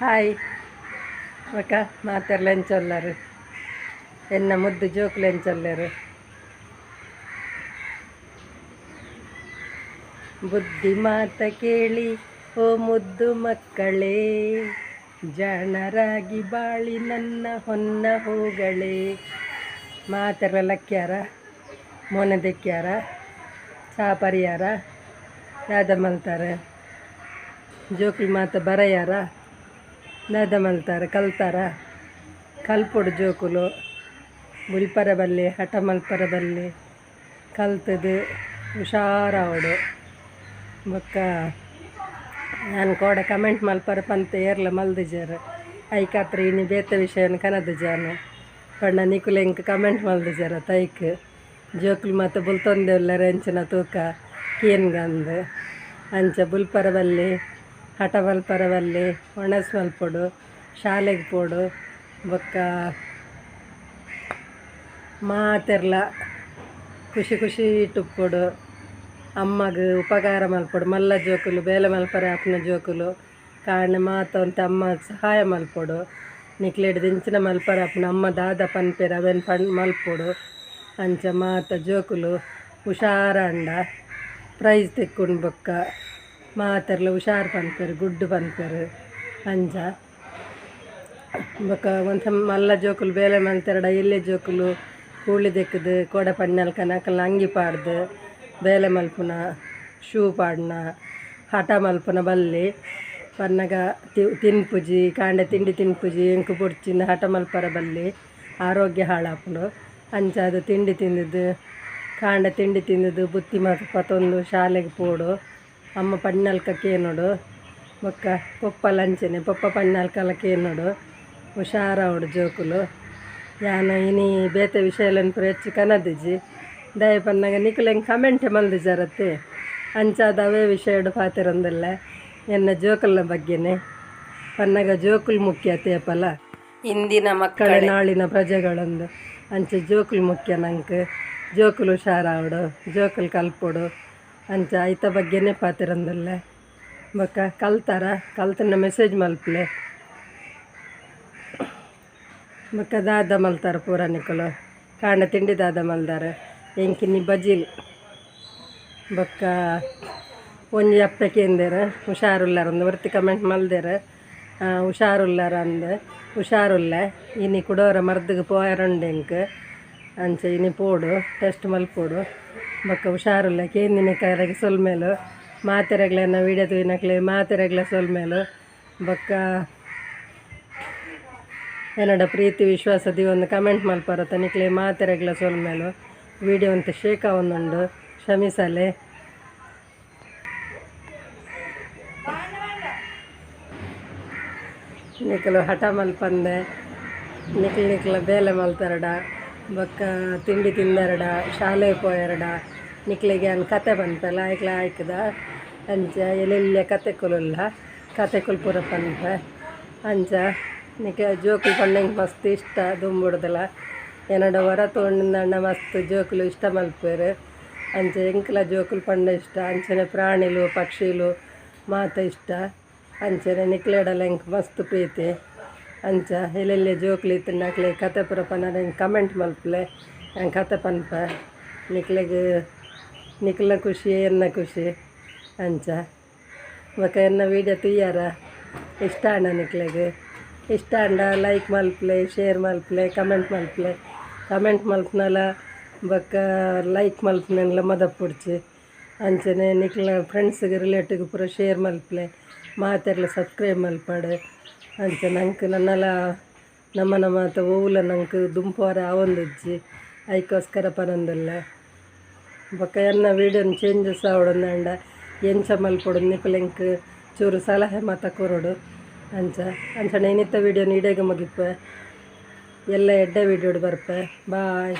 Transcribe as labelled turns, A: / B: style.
A: Hi ಬೊಕ ಮಾತೆರ್ಲ ಎಂಚೊಲ್ಲರು ಎನ್ನ ಮುದ್ದು ಜೋಕುಲು ಎಂಚೊಲ್ಲೆರು ಬುದ್ಧಿ ಮಾತ ಕೇಳಿ ಓ ಮುದ್ದು ಮಕ್ಕಳೇ ಜಾಣರಾಗಿ ಬಾಳಿ ನನ್ನ ಹೊನ್ನ ಹೂಗಳೇ ಮಾತೆರ್ಲ ಲಕ್ಕ್ಯಾರ ಮೋನೆ ದೆಕ್ಕ್ಯಾರ ಚಾ ಪರಿಯಾರ ದಾದ ಮಲ್ತಾರೆ ಜೋಕುಲು ಮಾತ ಬರಯಾರ ದಾದ ಮಲ್ತಾರೆ ಕಲ್ತಾರ ಕಲ್ಪೊಡು ಜೋಕುಲು ಬುಲ್ಪರ ಬಲ್ಲೆ ಹಠ ಮಲ್ಪರ ಬಲ್ಲೆ ಕಲ್ತದು ಹುಷಾರಾವಡು ಬೊಕ್ಕ ಯಾನ್ ಕೋಡೆ ಕಮೆಂಟ್ ಮಲ್ಪರ ಪಂತೆ ಏರ್ಲ ಮಲ್ದಿಜೆರ್ ಐಕಾತ್ರ ಇನಿ ಬೇತೆ ವಿಷಯನ್ ಕನದಿಜಾನ್ ಪಂಡ ನಿಕುಲು ಎಂಕ್ ಕಮೆಂಟ್ ಮಲ್ದಿಜೆರ್ ತೈಕ್ ಜೋಕುಲು ಮಾತ ಬುಲ್ತೊಂದೆ ಉಲ್ಲೆರ್ ಎಂಚಿನ ತೂಕ ಕೇನ್ಗಂದ್ ಅಂಚ ಬುಲ್ಪರ ಬಲ್ಲಿ ಹಠ ಮಲ್ಪರ ಬಲ್ಲಿ ಒಣಸ್ ಮಲ್ಪೊಡು ಶಾಲೆಗ್ ಪೋಡು ಬೊಕ್ಕ ಮಾತೆರ್ಲ ಖುಷಿ ಖುಷಿ ಇಟ್ಟುಪ್ಪೊಡು ಅಮ್ಮಗ್ ಉಪಕಾರ ಮಲ್ಪೊಡು ಮಲ್ಲ ಜೋಕುಲು ಬೇಲೆ ಮಲ್ಪರೆ ಆಪುನ ಜೋಕುಲು ಕಾರಣ ಮಾತ ಒಂತೆ ಅಮ್ಮ ಸಹಾಯ ಮಲ್ಪೊಡು ನಿಕ್ಲೆಡ್ ದಿಂಚಿನ ಮಲ್ಪರೆ ಆಪುನ ಅಮ್ಮ ದಾದ ಪನ್ಪೆರ್ ಅವೆನ್ ಪನ್ ಮಲ್ಪೊಡು ಅಂಚ ಮಾತ ಜೋಕುಲು ಹುಷಾರಾಂಡ ಪ್ರೈಸ್ ತಿಕ್ಕುಂಡು ಬೊಕ್ಕ ಮಾತೆರ್ಲ ಹುಷಾರ್ ಪನ್ಪೆರ್ ಗುಡ್ಡು ಪನ್ಪೆರ್ ಅಂಚ ಬೊಕ್ಕ ಒಂತೆ ಮಲ್ಲ ಜೋಕುಲು ಬೇಲೆ ಮಲ್ತೆರಡ ಎಲ್ಯ ಜೋಕುಲು ಕೂಳಿ ದೆಕ್ಕುದು ಕೋಡೆ ಪಣ್ಣಲ್ಕನ ಅಕಲ್ನ ಅಂಗಿ ಪಾಡ್ದು ಬೇಲೆ ಮಲ್ಪುನ ಶೂ ಪಾಡ್ನ ಹಠ ಮಲ್ಪುನ ಬಲ್ಲಿ ಪನ್ನಗ ತಿನ್ಪುಜಿ ಕಾಂಡೆ ತಿಂಡಿ ತಿನ್ಪುಜಿ ಎಂಕ್ ಬೊಡ್ಚಿಂದ್ ಹಠ ಮಲ್ಪರ ಬಲ್ಲಿ ಆರೋಗ್ಯ ಹಾಳಾಪುಂಡು ಅಂಚಾದ್ ತಿಂಡಿ ತಿಂದಿದ್ದು ಕಾಂಡೆ ತಿಂಡಿ ತಿಂದಿದ್ದು ಬುತ್ತಿ ಮಾತ ಪತೊಂದು ಶಾಲೆಗ್ ಪೋಡು ಅಮ್ಮ ಪಣ್ಣಲ್ಕ ಕೇನೊಡು ಬೊಕ್ಕ ಪೊಪ್ಪಲ ಅಂಚನೆ ಪೊಪ್ಪ ಪಣ್ಣಲ್ಕಲ ಕೇನೊಡು ಹುಷಾರಾವೊಡು ಜೋಕುಲು ಯಾನ್ ಇನಿ ಬೇತೆ ವಿಷಯಲೆನ್ ಪೂರ ಹೆಚ್ಚು ಕನದಿಜಿ ದಯ ಪನ್ನಗ ನಿಕುಲು ಎಂಕ್ ಕಮೆಂಟ್ ಮಲ್ದಿಜರತ್ತೆ ಅಂಚಾದ್ ಅವೇ ವಿಷಯಡ್ ಪಾತೆರೊಂದುಲ್ಲೆ ಎನ್ನ ಜೋಕುಲ್ನ ಬಗ್ಗೆನೆ ಪನ್ನಗ ಜೋಕುಲು ಮುಖ್ಯ ತೇಪಲ
B: ಇಂದಿನ
A: ಮಕ್ಕಳ
B: ಮಕ್ಕಳೇ
A: ನಾಳಿನ ಪ್ರಜೆಗಳೊಂದು ಅಂಚ ಜೋಕುಲು ಮುಖ್ಯ ನಂಕ್ ಜೋಕುಲು ಹುಷಾರಾವೊಡು ಜೋಕುಲು ಕಲ್ಪೊಡು ಅಂಚ ಐತ ಬಗ್ಗೆನೆ ಪಾತೆರೊಂದುಲ್ಲೆ ಬೊಕ್ಕ ಕಲ್ತಾರ ಕಲ್ತನ ಮೆಸೇಜ್ ಮಲ್ಪುಲೆ ಬೊಕ್ಕ ದಾದ ಮಲ್ತಾರ ಪೂರ ನಿಕುಲು ಕಾಂಡೆ ತಿಂಡಿ ದಾದ ಮಲ್ದಾರ್ ಎಂಕಿನಿ ಬಜಿಲ್ ಬೊಕ್ಕ ಒಂಜಿ ಅಪ್ಪೆ ಕೇಂದೆರ್ ಹುಷಾರುಲ್ಲಾರ್ ಅಂದ್ ಒರ್ತಿ ಕಮೆಂಟ್ ಮಲ್ದೆರ್ ಹುಷಾರುಲ್ಲಾರ್ ಅಂದ್ ಹುಷಾರುಲ್ಲೆ ಇನಿ ಕುಡೋರ ಮರ್ದ್ಗ್ ಪೋಯೆರುಂಡು ಎಂಕ್ ಅಂಚ ಇನಿ ಪೋಡು ಟೆಸ್ಟ್ ಮಲ್ಪೊಡು ಬೊಕ್ಕ ಹುಷಾರುಲ್ಲೆ ಕೇಂದಿನಕಲೆಗ್ ಸೊಲ್ಮೆಲು ಮಾತೆರೆಗ್ಲ ವೀಡಿಯೋ ತೂಯಿನಕ್ಲೆ ಮಾತೆರೆಗ್ಲ ಸೊಲ್ಮೆಲು ಬೊಕ್ಕ ಎನ್ನಡ ಪ್ರೀತಿ ವಿಶ್ವಾಸ ದೀವೊಂದು ಕಮೆಂಟ್ ಮಲ್ಪರತ ನಿಕ್ಲೆ ಮಾತೆರೆಗ್ಲ ಸೊಲ್ಮೆಲು ವೀಡಿಯೋ ಒಂತೆ ಶೇಕ್ ಆವೊಂದುಂಡು ಕ್ಷಮಿಸಲೆ ನಿಕುಲು ಹಠ ಮಲ್ಪಂದೆ ನಿಕ್ಲು ನಿಕ್ಲ ಬೇಲೆ ಮಲ್ತರಡ ಬೊಕ್ಕ ತಿಂಡಿ ತಿಂದರಡ ಶಾಲೆ ಪೋಯರಡ ನಿಕ್ಲೆಗ್ ಯಾನ್ ಕತೆ ಪನ್ಪೆಲ ಐಕ್ಲ ಆಯ್ಕದ ಅಂಚ ಎಲ್ಲೆಲ್ಯ ಕತೆಕುಲುಲ್ಲ ಕತೆಕುಲು ಪೂರ ಪನ್ಪೆ ಅಂಚ ನಿಕ ಜೋಕುಲು ಪಂಡ ಎಂಕ್ ಮಸ್ತ್ ಇಷ್ಟ ದುಂಬುಡ್ದಲ ಎನ್ನಡ ಒರ ತೋಂಡಂಡ ಮಸ್ತ್ ಜೋಕುಲು ಇಷ್ಟ ಮಲ್ಪುವೆರ್ ಅಂಚ ಎಂಕ್ಲ ಜೋಕುಲು ಪಂಡ ಇಷ್ಟ ಅಂಚನೆ ಪ್ರಾಣಿಲು ಪಕ್ಷಿಲು ಮಾತ ಇಷ್ಟ ಅಂಚನೆ ನಿಕ್ಲೆಡಲ ಎಂಕ್ ಮಸ್ತ್ ಪ್ರೀತಿ ಅಂಚ ಎಲ್ಲೆಲ್ಯ ಜೋಕುಲು ಇತ್ತ್ಂಡ ಅಕ್ಲೆಗ್ ಕತೆ ಪೂರ ಪನರೆ ಎಂಕ್ ಕಮೆಂಟ್ ಮಲ್ಪುಲೆ ಯಾನ್ ಕತೆ ಪನ್ಪೆ ನಿಕ್ಲೆಗ್ ನಿಕ್ಲ್ನ ಖುಷಿ ಎನ್ನ ಖುಷಿ ಅಂಚ ಬೊಕ ಎನ್ನ ವೀಡಿಯೋ ತೂಯರ ಇಷ್ಟ ಆಂಡ ನಿಕ್ಲೆಗ್ ಇಷ್ಟ ಆಂಡ ಲೈಕ್ ಮಲ್ಪುಲೆ ಶೇರ್ ಮಲ್ಪುಲೆ ಕಮೆಂಟ್ ಮಲ್ಪುಲೆ ಕಮೆಂಟ್ ಮಲ್ಪುನಲ ಬೊಕ್ಕ ಲೈಕ್ ಮಲ್ಪುನೆನ್ಲ ಮದಪೊಡ್ಚಿ ಅಂಚನೆ ನಿಕ್ಲ್ನ ಫ್ರೆಂಡ್ಸ್ಗ್ ರಿಲೇಟಿವ್ ಪೂರ ಶೇರ್ ಮಲ್ಪುಲೆ ಮಾತೆರ್ಲ ಸಬ್ಸ್ಕ್ರೈಬ್ ಮಲ್ಪಡ್ ಅಂಚ ನಂಕ್ ನನ್ನಲ ನಮನ ಮಾತ ಒವ್ಲ ನಂಕ್ ದುಂಪುವರೆ ಆವೊಂದಿಜ್ಜಿ ಐಕೋಸ್ಕರ ಪನೊಂದುಲ್ಲೆ ಬೊಕ್ಕ ಎನ್ನ ವೀಡಿಯೋನ್ ಚೇಂಜಸ್ ಆವೊಡಂದಾಂಡ ಎಂಚ ಮಲ್ಪೊಡು ನಿಕುಲು ಎಂಕ್ ಚೂರು ಸಲಹೆ ಮಾತ ಕೊರೊಡು ಅಂಚ ಅಂಚನೆ ಇನಿತ ವೀಡಿಯೋನ್ ಇಡೆಗ್ ಮುಗಿಪೆ ಎಲ್ಲ ಎಡ್ಡೆ ವೀಡಿಯೋಡ್ ಬರ್ಪೆ ಬಾಯ್.